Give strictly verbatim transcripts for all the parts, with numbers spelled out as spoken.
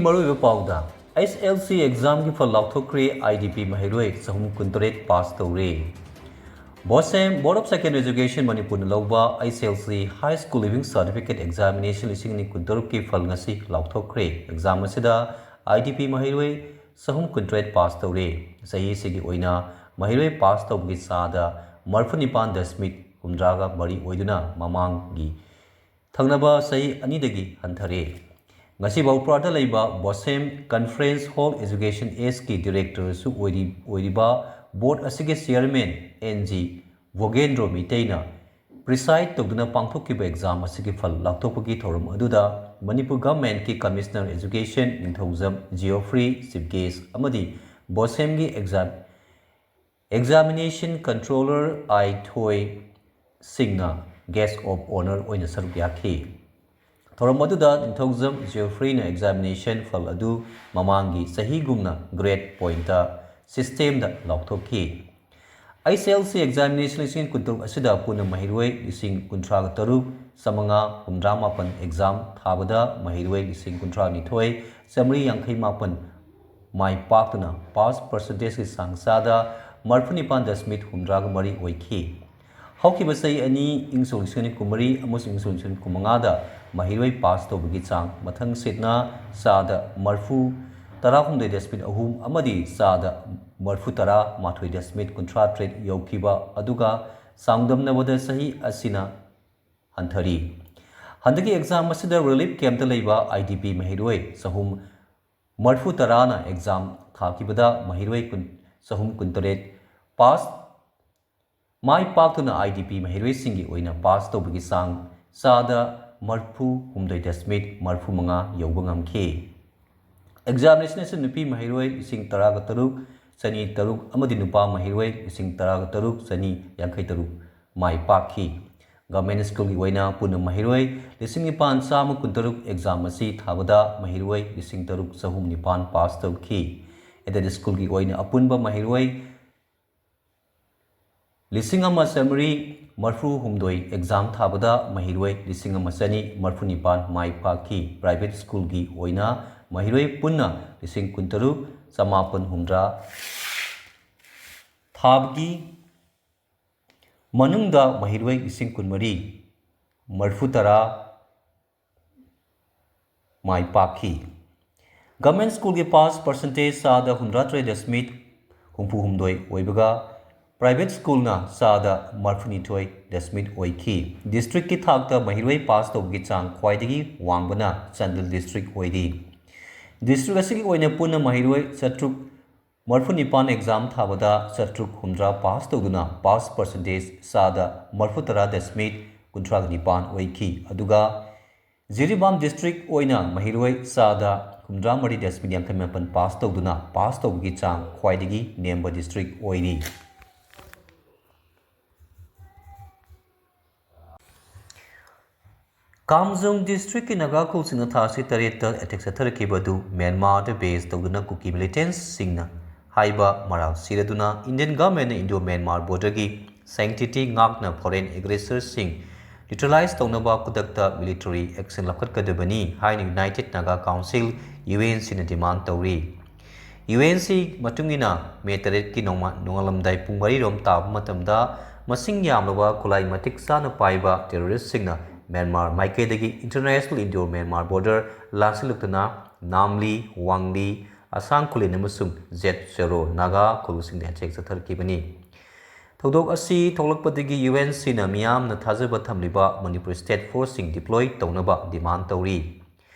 ꯃꯔꯨꯑꯣꯏꯕ ꯄꯥꯎꯗ, H L C ꯑꯦꯛꯖꯥꯝꯒꯤ ꯐꯜ ꯂꯥꯎꯊꯣꯛꯈ꯭ꯔꯦ꯫ ꯑꯥꯏ ꯗꯤ ꯄꯤ ꯃꯍꯩꯔꯣꯏ ꯆꯍꯨꯝ ꯀꯨꯟꯇꯔꯦꯠ ꯄꯥꯁ ꯇꯧꯔꯦ꯫ ꯕꯣꯁꯦꯝ, Board of Secondary Education ꯃꯅꯤꯄꯨꯔꯅ ꯂꯧꯕ H L C High School Leaving Certificate Examination ꯂꯤꯁꯤꯡ ꯑꯅꯤ ꯀꯨꯟꯇꯔꯨꯛꯀꯤ ꯐꯜ ꯉꯁꯤ ꯂꯥꯎꯊꯣꯛꯈ꯭ꯔꯦ꯫ ꯑꯦꯛꯖꯥꯝ ꯑꯁꯤꯗ ꯑꯥꯏ ꯗꯤ ꯄꯤ ꯃꯍꯩꯔꯣꯏ ꯆꯍꯨꯝ ꯀꯨꯟꯇꯔꯦꯠ ꯄꯥꯁ ꯇꯧꯔꯦ꯫ ꯆꯍꯤ ꯑꯁꯤꯒꯤ ꯑꯣꯏꯅ ꯃꯍꯩꯔꯣꯏ ꯄꯥꯁ ꯇꯧꯕꯒꯤ ꯆꯥꯗ ꯃꯔꯤꯐꯨ ꯅꯤꯄꯥꯟ ꯗꯁꯃꯤꯛ ꯍꯨꯝꯗ꯭ꯔꯥꯒ ꯃꯔꯤ ꯑꯣꯏꯗꯨꯅ ꯃꯃꯥꯡꯒꯤ ꯊꯪꯅꯕ ꯆꯍꯤ ꯑꯅꯤꯗꯒꯤ ꯍꯟꯊꯔꯦ꯫ ꯉꯁꯤ ꯕꯧꯄ꯭ꯔꯥꯗ ꯂꯩꯕ ꯕꯣꯁꯦꯝ Conference Hall Education Ageꯀꯤ ꯗꯤꯔꯦꯛꯇꯔꯁꯨ ꯑꯣꯏꯔꯤ-, ꯑꯣꯏꯔꯤꯕ ꯕꯣꯔꯗ ꯑꯁꯤꯒꯤ ꯆꯤꯌꯔꯃꯦꯟ ꯑꯦꯟ ꯖꯤ ꯚꯣꯒꯦꯟꯗ꯭ꯔꯣ ꯃꯤꯇꯩꯅ ꯄ꯭ꯔꯤꯁꯥꯏꯗ ꯇꯧꯗꯨꯅ ꯄꯥꯡꯊꯣꯛꯈꯤꯕ ꯑꯦꯛꯖꯥꯝ ꯑꯁꯤꯒꯤ ꯐꯜ ꯂꯥꯎꯊꯣꯛꯄꯒꯤ ꯊꯧꯔꯝ ꯑꯗꯨꯗ ꯃꯅꯤꯄꯨꯔ ꯒꯚꯔꯟꯃꯦꯟꯠꯀꯤ ꯀꯃꯤꯁꯅꯔ ꯑꯦꯖꯨꯀꯦꯁꯟ ꯅꯤꯡꯊꯧꯖꯝ ꯖꯤꯑꯣꯐ꯭ꯔꯤ ꯆꯤꯐ ꯒꯦꯁ꯭ꯠ ꯑꯃꯗꯤ ꯕꯣꯁꯦꯝꯒꯤ ꯑꯦꯛꯖꯥꯝ Examination Controller ꯑꯥꯏ ꯊꯣꯏ ꯁꯤꯡꯅ Guest of Honour ꯑꯣꯏꯅ ꯁꯔꯨꯛ ꯌꯥꯈꯤ꯫ ꯊꯧꯔꯝ ꯑꯗꯨꯗ ꯅꯤꯡꯊꯧꯖꯝ ꯖꯤꯑꯣꯐ꯭ꯔꯤꯅ ꯑꯦꯛꯖꯥꯃꯤꯅꯦꯁꯟ ꯐꯜ ꯑꯗꯨ ꯃꯃꯥꯡꯒꯤ ꯆꯍꯤꯒꯨꯝꯅ ꯒ꯭ꯔꯦꯗ ꯄꯣꯏꯟꯠꯇ ꯁꯤꯁꯇꯦꯝꯗ ꯂꯥꯎꯊꯣꯛꯈꯤ꯫ ꯑꯩꯆ ꯑꯦꯜ ꯁꯤ ꯑꯦꯛꯖꯥꯃꯤꯅꯦꯁꯟ ꯂꯤꯁꯤꯡ ꯀꯨꯟꯇꯔꯨꯛ ꯑꯁꯤꯗ ꯄꯨꯟꯅ ꯃꯍꯩꯔꯣꯏ ꯂꯤꯁꯤꯡ ꯀꯨꯟꯊ꯭ꯔꯥꯒ ꯇꯔꯨꯛ ꯆꯥꯃꯉꯥ ꯍꯨꯝꯗ꯭ꯔꯥ ꯃꯥꯄꯟ ꯑꯦꯛꯖꯥꯝ ꯊꯥꯕꯗ ꯃꯍꯩꯔꯣꯏ ꯂꯤꯁꯤꯡ ꯀꯨꯟꯊ꯭ꯔꯥ ꯅꯤꯊꯣꯏ ꯆꯥꯃꯔꯤ ꯌꯥꯡꯈꯩ ꯃꯥꯄꯟ ꯃꯥꯏ ꯄꯥꯛꯇꯨꯅ ꯄꯥꯁ ꯄꯔꯁꯦꯟꯇꯦꯖꯀꯤ ꯆꯥꯡ ꯆꯥꯗ ꯃꯔꯤꯐꯨ ꯅꯤꯄꯥꯟ ꯗꯁꯃꯤꯛ ꯍꯨꯝꯗ꯭ꯔꯥꯒ ꯃꯔꯤ ꯑꯣꯏꯈꯤ꯫ ꯍꯧꯈꯤꯕ ꯆꯍꯤ ꯑꯅꯤ, ꯏꯪ ꯁꯣꯛ ꯂꯤꯁꯤꯡ ꯑꯅꯤ ꯀꯨꯟꯃꯔꯤ ꯑꯃꯁꯨꯡ ꯏꯪ ꯁꯣꯛ ꯂꯤꯁꯤꯡ ꯑꯅꯤ ꯀꯨꯟꯃꯉꯥꯗ ꯃꯍꯩꯔꯣꯏ ꯄꯥꯁ ꯇꯧꯕꯒꯤ ꯆꯥꯡ ꯃꯊꯪꯁꯤꯠꯅ ꯆꯥꯗ ꯃꯔꯤꯐꯨ ꯇꯔꯥꯍꯨꯝꯗꯣꯏ ꯗꯁꯃꯤꯛ ꯑꯍꯨꯝ ꯑꯃꯗꯤ ꯆꯥꯗ ꯃꯔꯤꯐꯨ ꯇꯔꯥ ꯃꯥꯊꯣꯏ ꯗꯁꯃꯤꯛ ꯀꯨꯟꯊ꯭ꯔꯥ ꯇꯔꯦꯠ ꯌꯧꯈꯤꯕ ꯑꯗꯨꯒ ꯆꯥꯡꯗꯝꯅꯕꯗ ꯆꯍꯤ ꯑꯁꯤꯅ ꯍꯟꯊꯔꯤ꯫ ꯍꯟꯗꯛꯀꯤ ꯑꯦꯛꯖꯥꯝ ꯑꯁꯤꯗ ꯔꯤꯂꯤꯐ ꯀꯦꯝꯞꯇ ꯂꯩꯕ ꯑꯥꯏ ꯗꯤ ꯄꯤ ꯃꯍꯩꯔꯣꯏ ꯆꯍꯨꯝ ꯃꯔꯤꯐꯨ ꯇꯔꯥꯅ ꯑꯦꯛꯖꯥꯝ ꯊꯥꯈꯤꯕꯗ ꯃꯍꯩꯔꯣꯏ ꯀꯨꯟ, ꯆꯍꯨꯝ ꯀꯨꯟꯇꯔꯦꯠ ꯄꯥꯁ, ꯃꯥꯏ ꯄꯥꯛꯇꯨꯅ ꯑꯥꯏ ꯗꯤ ꯄꯤ ꯃꯍꯩꯔꯣꯏꯁꯤꯡꯒꯤ ꯑꯣꯏꯅ ꯄꯥꯁ ꯇꯧꯕꯒꯤ ꯆꯥꯡ ꯆꯥꯗ ꯃꯔꯤꯐꯨ ꯍꯨꯝꯗꯣꯏ ꯗꯁꯃꯤꯛ ꯃꯔꯤꯐꯨ ꯃꯉꯥ ꯌꯧꯕ ꯉꯝꯈꯤ꯫ ꯑꯦꯛꯖꯥꯃꯤꯅꯦꯁꯟ ꯑꯁꯤ ꯅꯨꯄꯤ ꯃꯍꯩꯔꯣꯏ ꯂꯤꯁꯤꯡ ꯇꯔꯥꯒ ꯇꯔꯨꯛ ꯆꯅꯤ ꯇꯔꯨꯛ ꯑꯃꯗꯤ ꯅꯨꯄꯥ ꯃꯍꯩꯔꯣꯏ ꯂꯤꯁꯤꯡ ꯇꯔꯥꯒ ꯇꯔꯨꯛ ꯆꯅꯤ ꯌꯥꯡꯈꯩ ꯇꯔꯨꯛ ꯃꯥꯏ ꯄꯥꯛꯈꯤ꯫ ꯒꯚꯔꯟꯃꯦꯟꯠ ꯁ꯭ꯀꯨꯜꯒꯤ ꯑꯣꯏꯅ ꯄꯨꯟꯅ ꯃꯍꯩꯔꯣꯏ ꯂꯤꯁꯤꯡ ꯅꯤꯄꯥꯟ ꯆꯥꯝꯃ ꯀꯨꯟꯇꯔꯨꯛ ꯑꯦꯛꯖꯥꯝ ꯑꯁꯤ ꯊꯥꯕꯗ ꯃꯍꯩꯔꯣꯏ ꯂꯤꯁꯤꯡ ꯇꯔꯨꯛ ꯆꯍꯨꯝ ꯅꯤꯄꯥꯟ ꯄꯥꯁ ꯇꯧꯈꯤ꯫ ꯑꯦꯗꯦꯗ ꯁ꯭ꯀꯨꯜꯒꯤ ꯑꯣꯏꯅ ꯑꯄꯨꯟꯕ ꯃꯍꯩꯔꯣꯏ ꯂꯤꯁꯤꯡ ꯑꯃ ꯆꯥꯃꯔꯤ ꯃꯔꯤꯐꯨ ꯍꯨꯝꯗꯣꯏ ꯑꯦꯛꯖꯥꯝ ꯊꯥꯕꯗ ꯃꯍꯩꯔꯣꯏ ꯂꯤꯁꯤꯡ ꯑꯃ ꯆꯅꯤ ꯃꯔꯤꯐꯨ ꯅꯤꯄꯥꯟ ꯃꯥꯏ ꯄꯥꯛꯈꯤ꯫ ꯄ꯭ꯔꯥꯏꯚꯦꯠ ꯁ꯭ꯀꯨꯜꯒꯤ ꯑꯣꯏꯅ ꯃꯍꯩꯔꯣꯏ ꯄꯨꯟꯅ ꯂꯤꯁꯤꯡ ꯀꯨꯟꯇꯔꯨꯛ ꯆꯃꯥꯄꯟ ꯍꯨꯝꯗ꯭ꯔꯥ ꯊꯥꯕꯒꯤ ꯃꯅꯨꯡꯗ ꯃꯍꯩꯔꯣꯏ ꯂꯤꯁꯤꯡ ꯀꯨꯟꯃꯔꯤ ꯃꯔꯤꯐꯨ ꯇꯔꯥ ꯃꯥꯏ ꯄꯥꯛꯈꯤ꯫ Government schoolꯒꯤ pass percentage ꯆꯥꯗ ꯍꯨꯝꯗ꯭ꯔꯥ ꯇꯔꯦꯠ ꯗꯁꯃꯤꯛ ꯍꯨꯝꯐꯨ ꯍꯨꯝꯗꯣꯏ ꯑꯣꯏꯕꯒ private schoolꯅ ꯆꯥꯗ ꯃꯔꯤꯐꯨꯅꯤꯊꯣꯏ ꯗꯁꯃꯤꯛ ꯑꯣꯏꯈꯤ꯫ Districtꯀꯤ ꯊꯥꯛꯇ ꯃꯍꯩꯔꯣꯏ pass ꯇꯧꯕꯒꯤ ꯆꯥꯡ ꯈ꯭ꯋꯥꯏꯗꯒꯤ ꯋꯥꯡꯕꯅ ꯆꯥꯟꯗꯦꯜ district ꯑꯣꯏꯔꯤ꯫ District ꯑꯁꯤꯒꯤ ꯑꯣꯏꯅ ꯄꯨꯟꯅ ꯃꯍꯩꯔꯣꯏ ꯆꯥꯇ꯭ꯔꯨꯛ ꯃꯔꯤꯐꯨꯅꯤꯄꯥꯟ exam ꯊꯥꯕꯗ ꯆꯥꯇ꯭ꯔꯨꯛ ꯍꯨꯝꯗ꯭ꯔꯥ pass ꯇꯧꯗꯨꯅ pass percentage ꯆꯥꯗ ꯃꯔꯤꯐꯨꯇꯔꯥ ꯗꯁꯃꯤꯛ ꯀꯨꯟꯊ꯭ꯔꯥꯒ ꯅꯤꯄꯥꯟ ꯑꯣꯏꯈꯤ꯫ ꯑꯗꯨꯒ ꯖꯤꯔꯤꯕꯥꯝ district ꯑꯣꯏꯅ ꯃꯍꯩꯔꯣꯏ ꯆꯥꯗ ꯍꯨꯝꯗ꯭ꯔꯥ ꯃꯔꯤ ꯗꯁꯃꯤꯛ ꯌꯥꯡꯈꯩ ꯃꯥꯄꯟ pass ꯇꯧꯗꯨꯅ pass ꯇꯧꯕꯒꯤ ꯆꯥꯡ ꯈ꯭ꯋꯥꯏꯗꯒꯤ ꯅꯦꯝꯕ district ꯑꯣꯏꯔꯤ꯫ ꯀꯥꯝꯖꯣꯡ districtꯀꯤ ꯅꯥꯒꯥ ꯈꯨꯜꯁꯤꯡꯅ ꯊꯥ ꯑꯁꯤ ꯇꯔꯦꯠꯇ attack ꯆꯠꯊꯔꯛꯈꯤꯕ ꯑꯗꯨ ꯃ꯭ꯌꯥꯟꯃꯥꯔꯗ base ꯇꯧꯗꯨꯅ ꯀꯨꯀꯤ militantꯁꯤꯡꯅ ꯍꯥꯏꯕ ꯃꯔꯥꯜ ꯁꯤꯔꯗꯨꯅ Indian governmentꯅ Indo Myanmar borderꯒꯤ sanctity ꯉꯥꯛꯅ foreign aggressorꯁꯤꯡ neutralize ꯇꯧꯅꯕ ꯈꯨꯗꯛꯇ military action ꯂꯧꯈꯠꯀꯗꯕꯅꯤ ꯍꯥꯏꯅ United Naga Council, UNCꯅ demand ꯇꯧꯔꯤ꯫ UNC ꯃꯇꯨꯡ ꯏꯟꯅ ꯃꯦ ꯇꯔꯦꯠꯀꯤ ꯅꯣꯡꯃ-, ꯅꯣꯡꯉꯥꯜꯂꯝꯗꯥꯏ ꯄꯨꯡ ꯃꯔꯤꯔꯣꯝ ꯇꯥꯕ ꯃꯇꯝꯗ ꯃꯁꯤꯡ ꯌꯥꯝꯂꯕ ꯈꯨꯠꯂꯥꯏ ꯃꯇꯤꯛ ꯆꯥꯅ ꯄꯥꯏꯕ terroristꯁꯤꯡꯅ ꯃ꯭ꯌꯥꯟꯃꯥꯔ ꯃꯥꯏꯀꯩꯗꯒꯤ International Indo Myanmar border ꯂꯥꯟꯁꯤꯜꯂꯛꯇꯨꯅ ꯅꯥꯝꯂꯤ, ꯋꯥꯡꯂꯤ, ꯑꯁꯥꯡ ꯈꯨꯂꯦꯟ ꯑꯃꯁꯨꯡ ꯖꯦꯠ ꯆꯦꯔꯣ ꯅꯥꯒꯥ ꯈꯨꯜꯁꯤꯡꯗ attack ꯆꯠꯊꯔꯛꯈꯤꯕꯅꯤ꯫ ꯊꯧꯗꯣꯛ ꯑꯁꯤ ꯊꯣꯛꯂꯛꯄꯗꯒꯤ UNCꯅ ꯃꯤꯌꯥꯝꯅ ꯊꯥꯖꯕ ꯊꯝꯂꯤꯕ ꯃꯅꯤꯄꯨꯔ state forceꯁꯤꯡ deploy ꯇꯧꯅꯕ demand ꯇꯧꯔꯤ꯫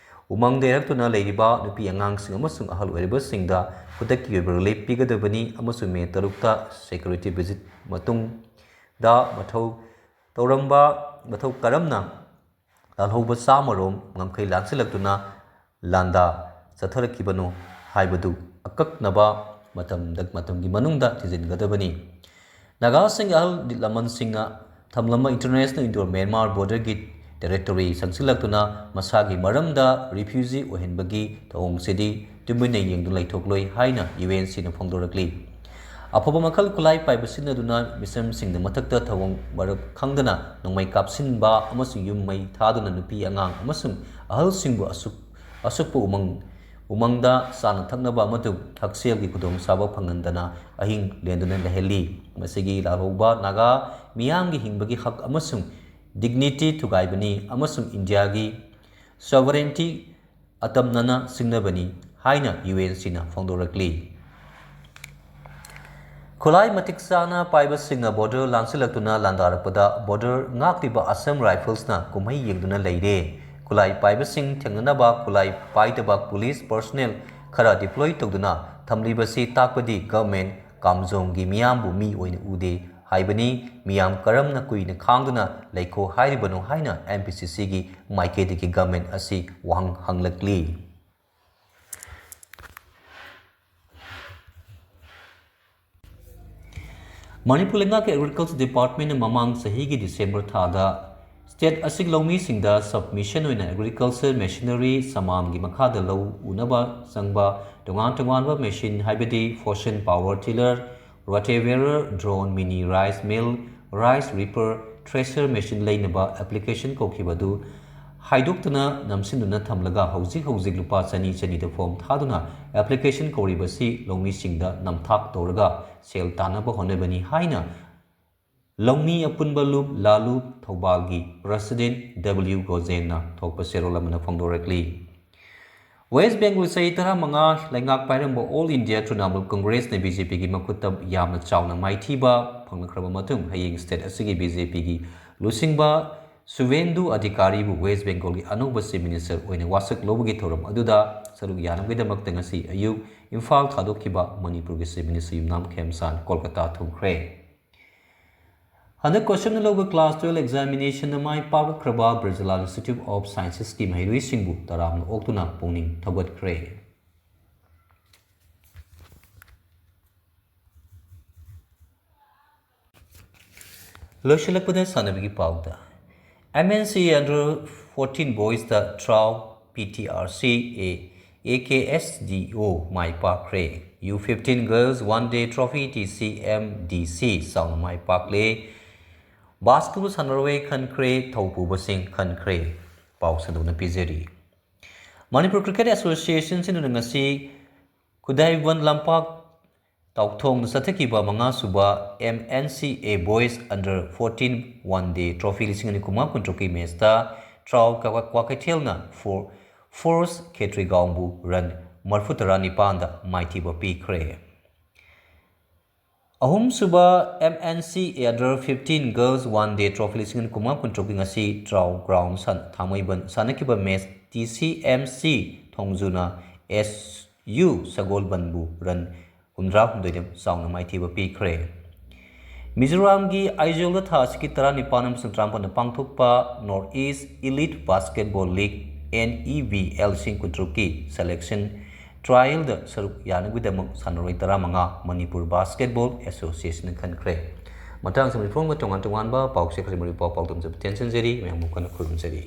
ꯎꯃꯪꯗ ꯏꯔꯛꯇꯨꯅ ꯂꯩꯔꯤꯕ ꯅꯨꯄꯤ ꯑꯉꯥꯡꯁꯤꯡ ꯑꯃꯁꯨꯡ ꯑꯍꯜ ꯑꯣꯏꯔꯕꯁꯤꯡꯗ ꯈꯨꯗꯛꯀꯤ ꯑꯣꯏꯕ relief ꯄꯤꯒꯗꯕꯅꯤ ꯑꯃꯁꯨꯡ ꯃꯦ ꯇꯔꯨꯛꯇ security visit ꯃꯇꯨꯡꯗ ꯃꯊꯧ ꯇꯧꯔꯝꯕ, ꯃꯊꯧ ꯀꯔꯝꯅ ꯂꯥꯜꯍꯧꯕ ꯆꯥꯝꯃꯔꯣꯝ ꯉꯝꯈꯩ ꯂꯥꯟꯁꯤꯜꯂꯛꯇꯨꯅ ꯂꯥꯟꯗꯥ ꯆꯠꯊꯔꯛꯈꯤꯕꯅꯣ ꯍꯥꯏꯕꯗꯨ ꯑꯀꯛꯅꯕ ꯃꯇꯝꯗ, ꯃꯇꯝꯒꯤ ꯃꯅꯨꯡꯗ ꯊꯤꯖꯤꯟꯒꯗꯕꯅꯤ꯫ ꯅꯥꯒꯥꯁꯤꯡꯒꯤ ꯑꯍꯜ ꯂꯃꯟꯁꯤꯡꯅ ꯊꯝꯂꯝꯕ International Indo Myanmar borderꯒꯤ territory ꯆꯪꯁꯤꯜꯂꯛꯇꯨꯅ ꯃꯁꯥꯒꯤ ꯃꯔꯝꯗ refugee ꯑꯣꯏꯍꯟꯕꯒꯤ ꯊꯧꯑꯣꯡꯁꯤꯗꯤ ꯇꯨꯃꯤꯟꯅ ꯌꯦꯡꯗꯨꯅ ꯂꯩꯊꯣꯛꯂꯣꯏ ꯍꯥꯏꯅ UNCꯅ ꯐꯣꯡꯗꯣꯔꯛꯂꯤ꯫ ꯑꯐꯕ ꯃꯈꯜ ꯈꯨꯠꯂꯥꯏ ꯄꯥꯏꯕ ꯁꯤꯖꯤꯟꯅꯗꯨꯅ ꯃꯤꯆꯝꯁꯤꯡꯗ ꯃꯊꯛꯇ ꯊꯧꯑꯣꯡ ꯃꯔꯛ ꯈꯪꯗꯅ ꯅꯣꯡꯃꯩ ꯀꯥꯞꯁꯤꯟꯕ ꯑꯃꯁꯨꯡ ꯌꯨꯝ ꯃꯩ ꯊꯥꯗꯨꯅ ꯅꯨꯄꯤ ꯑꯉꯥꯡ ꯑꯃꯁꯨꯡ ꯑꯍꯜꯁꯤꯡꯕꯨ ꯑꯁꯨꯛ-, ꯑꯁꯨꯛꯄ ꯎꯃꯪ ꯎꯃꯪꯗ ꯆꯥꯅ ꯊꯛꯅꯕ ꯑꯃꯁꯨꯡ ꯍꯛꯁꯦꯜꯒꯤ ꯈꯨꯗꯣꯡꯆꯥꯕ ꯐꯪꯍꯟꯗꯅ ꯑꯍꯤꯡ ꯂꯦꯟꯗꯨꯅ ꯂꯩꯍꯜꯂꯤ꯫ ꯃꯁꯤꯒꯤ ꯂꯥꯜꯍꯧꯕ ꯅꯥꯒꯥ ꯃꯤꯌꯥꯝꯒꯤ ꯍꯤꯡꯕꯒꯤ ꯍꯛ ꯑꯃꯁꯨꯡ dignity ꯊꯨꯒꯥꯏꯕꯅꯤ ꯑꯃꯁꯨꯡ ꯏꯟꯗꯤꯌꯥꯒꯤ sovereignty ꯑꯇꯝꯅꯅ ꯁꯤꯡꯅꯕꯅꯤ ꯍꯥꯏꯅ ꯌꯨ ꯑꯦꯟ ꯁꯤꯅ ꯐꯣꯡꯗꯣꯔꯛꯂꯤ꯫ ꯈꯨꯠꯂꯥꯏ ꯃꯇꯤꯛ ꯆꯥꯅ ꯄꯥꯏꯕꯁꯤꯡꯅ border ꯂꯥꯟꯁꯤꯜꯂꯛꯇꯨꯅ ꯂꯥꯟꯗꯥꯔꯛꯄꯗ border ꯉꯥꯛꯂꯤꯕ Assam Riflesꯅ ꯀꯨꯝꯍꯩ ꯌꯦꯡꯗꯨꯅ ꯂꯩꯔꯦ꯫ ꯈꯨꯠꯂꯥꯏ ꯄꯥꯏꯕꯁꯤꯡ ꯊꯦꯡꯅꯅꯕ ꯈꯨꯠꯂꯥꯏ ꯄꯥꯏꯗꯕ police personnel ꯈꯔ deploy ꯇꯧꯗꯨꯅ ꯊꯝꯂꯤꯕꯁꯤ ꯇꯥꯛꯄꯗꯤ government ꯀꯥꯝꯖꯣꯡꯒꯤ ꯃꯤꯌꯥꯝꯕꯨ ꯃꯤ ꯑꯣꯏꯅ ꯎꯗꯦ ꯍꯥꯏꯕꯅꯤ꯫ ꯃꯤꯌꯥꯝ ꯀꯔꯝꯅ ꯀꯨꯏꯅ ꯈꯥꯡꯗꯨꯅ ꯂꯩꯈꯣ ꯍꯥꯏꯔꯤꯕꯅꯣ ꯍꯥꯏꯅ M P C Cꯒꯤ ꯃꯥꯏꯀꯩꯗꯒꯤ government ꯑꯁꯤ ꯋꯥꯍꯪ ꯍꯪꯂꯛꯂꯤ꯫ ꯃꯅꯤꯄꯨꯔ ꯂꯩꯉꯥꯛꯀꯤ Agriculture Departmentꯅ ꯃꯃꯥꯡ ꯆꯍꯤꯒꯤ December ꯊꯥꯗ state ꯑꯁꯤꯒꯤ ꯂꯧꯃꯤꯁꯤꯡꯗ submission ꯑꯣꯏꯅ agriculture machinery ꯁꯃꯥꯟꯒꯤ ꯃꯈꯥꯗ ꯂꯧ ꯎꯅꯕ ꯆꯪꯕ ꯇꯣꯉꯥꯟ ꯇꯣꯉꯥꯟꯕ machine ꯍꯥꯏꯕꯗꯤ Fortune power tiller, rotavator, drone, mini rice mill, rice reaper, thresher machine ꯂꯩꯅꯕ application ꯀꯧꯈꯤꯕ ꯑꯗꯨ ꯍꯥꯏꯗꯣꯛꯇꯅ ꯅꯝꯁꯤꯟꯗꯨꯅ ꯊꯝꯂꯒ ꯍꯧꯖꯤꯛ ꯍꯧꯖꯤꯛ ꯂꯨꯄꯥ ꯆꯅꯤ ꯆꯅꯤꯗ form ꯊꯥꯗꯨꯅ application ꯀꯧꯔꯤꯕꯁꯤ ꯂꯧꯃꯤꯁꯤꯡꯗ ꯅꯝꯊꯥꯛ ꯇꯧꯔꯒ ꯁꯦꯜ ꯇꯥꯟꯅꯕ ꯍꯣꯠꯅꯕꯅꯤ ꯍꯥꯏꯅ ꯂꯧꯃꯤ ꯑꯄꯨꯟꯕ ꯂꯨꯞ ꯂꯥꯂꯨꯞ ꯊꯧꯕꯥꯜꯒꯤ President W ꯒꯣꯖꯦꯟꯅ ꯊꯣꯛꯄ ꯆꯦꯔꯣꯜ ꯑꯃꯅ ꯐꯣꯡꯗꯣꯔꯛꯂꯤ꯫ West Bengal ꯆꯍꯤ ꯇꯔꯥꯃꯉꯥ ꯂꯩꯉꯥꯛ ꯄꯥꯏꯔꯝꯕ All India Trinamool Congressꯅ B J Pꯒꯤ ꯃꯈꯨꯠꯇ ꯌꯥꯝꯅ ꯆꯥꯎꯅ ꯃꯥꯏꯊꯤꯕ ꯐꯪꯂꯛꯈ꯭ꯔꯕ ꯃꯇꯨꯡ ꯍꯌꯦꯡ state ꯑꯁꯤꯒꯤ B J Pꯒꯤ ꯂꯨꯆꯤꯡꯕ ꯁꯨꯚꯦꯟꯗꯨ ꯑꯙꯤꯀꯥꯔꯤꯕꯨ West Bengalꯒꯤ ꯑꯅꯧꯕ Chief Minister ꯑꯣꯏꯅ ꯋꯥꯁꯛ ꯂꯧꯕꯒꯤ ꯊꯧꯔꯝ ꯑꯗꯨꯗ ꯁꯔꯨꯛ ꯌꯥꯅꯕꯒꯤꯗꯃꯛꯇ ꯉꯁꯤ ꯑꯌꯨꯛ ꯏꯝꯐꯥꯜ ꯊꯥꯗꯣꯛꯈꯤꯕ ꯃꯅꯤꯄꯨꯔꯒꯤ Chief Minister ꯌꯨꯝꯅꯥꯝ ꯈꯦꯝꯆꯥꯟ ꯀꯣꯜꯀꯇꯥ ꯊꯨꯡꯈ꯭ꯔꯦ꯫ ꯍꯟꯗꯛ ꯀꯣꯁꯝꯅ ꯂꯧꯕ class twelve examinationꯗ my ꯄꯥꯛꯂꯛꯈ꯭ꯔꯕ ꯕ꯭ꯔꯖꯂꯥꯜ Institute of Sciencesꯀꯤ ꯃꯍꯩꯔꯣꯏꯁꯤꯡꯕꯨ ꯇꯔꯥꯝꯅ ꯑꯣꯛꯇꯨꯅ ꯄꯨꯛꯅꯤꯡ ꯊꯧꯒꯠꯈ꯭ꯔꯦ꯫ ꯂꯣꯏꯁꯤꯜꯂꯛꯄꯗ ꯁꯥꯟꯅꯕꯒꯤ ꯄꯥꯎꯗ, M N C under fourteen boysꯇ TRAU, P T R C, A, A K S D O my ꯄꯥꯛꯈ꯭ꯔꯦ꯫ U fifteen girls one day trophy, T C M D C ꯆꯥꯎꯅ ꯃꯥꯏ ꯄꯥꯛꯂꯦ꯫ Basketball ꯁꯥꯟꯅꯔꯣꯏ ꯈꯟꯈ꯭ꯔꯦ, ꯊꯧ ꯄꯨꯕꯁꯤꯡ ꯈꯟꯈ꯭ꯔꯦ꯫ ꯄꯥꯎ ꯁꯟꯗꯣꯛꯅ ꯄꯤꯖꯔꯤ꯫ ꯃꯅꯤꯄꯨꯔ ꯀ꯭ꯔꯤꯀꯦꯠ ꯑꯦꯁꯣꯁꯤꯌꯦꯁꯟ ꯁꯤꯟꯗꯨꯅ ꯉꯁꯤ ꯈꯨꯗꯥꯏꯕꯟ ꯂꯝꯄꯥꯛ ꯇꯥꯎꯊꯣꯡꯗ ꯆꯠꯊꯈꯤꯕ ꯃꯉꯥꯁꯨꯕ M N C A Boys Under Fourteen One Day Trophy ꯂꯤꯁꯤꯡ ꯑꯅꯤ ꯀꯨꯟꯃꯉꯥ ꯀꯨꯟꯇꯔꯨꯛꯀꯤ ꯃꯦꯆꯇ ꯇ꯭ꯔꯥꯎ ꯀ꯭ꯋꯥ-, ꯀ꯭ꯋꯥꯀꯩꯊꯦꯜꯅ ꯐꯣ-, ꯐꯣꯔꯁ ꯈꯦꯇ꯭ꯔꯤꯒꯥꯎꯕꯨ ꯔꯟ ꯃꯔꯤꯐꯨ ꯇꯔꯥꯅꯤꯄꯥꯟꯗ ꯃꯥꯏꯊꯤꯕ ꯄꯤꯈ꯭ꯔꯦ꯫ ꯑꯍꯨꯝꯁꯨꯕ M N C A Under Fifteen Girls One Day Trophy ꯂꯤꯁꯤꯡ ꯑꯅꯤ ꯀꯨꯟꯃꯉꯥ ꯀꯨꯟꯇꯔꯨꯛꯀꯤ ꯉꯁꯤ ꯇ꯭ꯔꯥꯎ ꯒ꯭ꯔꯥꯎꯟ ꯁꯥꯟ-, ꯊꯥꯡꯃꯩꯕꯟ ꯁꯥꯟꯅꯈꯤꯕ match T C M C ꯊꯣꯡꯖꯨꯅ S U ꯁꯒꯣꯜꯕꯟꯕꯨ ꯔꯟ ꯍꯨꯝꯗ꯭ꯔꯥ ꯍꯨꯝꯗꯣꯏꯗ ꯆꯥꯎꯅ ꯃꯥꯏꯊꯤꯕ ꯄꯤꯈ꯭ꯔꯦ꯫ ꯃꯤꯖꯣꯔꯥꯝꯒꯤ ꯑꯥꯏꯖꯣꯜꯗ ꯊꯥ ꯑꯁꯤꯒꯤ ꯇꯔꯥꯅꯤꯄꯥꯟ ꯑꯃꯁꯨꯡ ꯇꯔꯥꯃꯥꯄꯟꯗ ꯄꯥꯡꯊꯣꯛꯄ North East Elite Basketball League, N E B L, ꯂꯤꯁꯤꯡ ꯀꯨꯟꯇꯔꯨꯛꯀꯤ selection trialꯗ ꯁꯔꯨꯛ ꯌꯥꯅꯕꯒꯤꯗꯃꯛ ꯁꯥꯟꯅꯔꯣꯏ ꯇꯔꯥꯃꯉꯥ ꯃꯅꯤꯄꯨꯔ ꯕꯥꯁꯀꯦꯠꯕꯣꯜ ꯑꯦꯁꯣꯁꯤꯌꯦꯁꯟꯅ ꯈꯟꯈ꯭ꯔꯦ꯫ ꯃꯇꯥꯡ ꯑꯁꯤꯗ ꯃꯤꯐꯝꯒ ꯇꯣꯉꯥꯟ ꯇꯣꯉꯥꯟꯕ ꯄꯥꯎꯆꯦ ꯈꯔ ꯃꯔꯤ ꯄꯥꯎ ꯄꯥꯎꯗꯝꯖꯕ ꯇꯦꯟꯁꯤꯟꯖꯔꯤ꯫ ꯃꯌꯥꯝꯕꯨ ꯀꯟꯅ ꯈꯨꯔꯨꯝꯖꯔꯤ꯫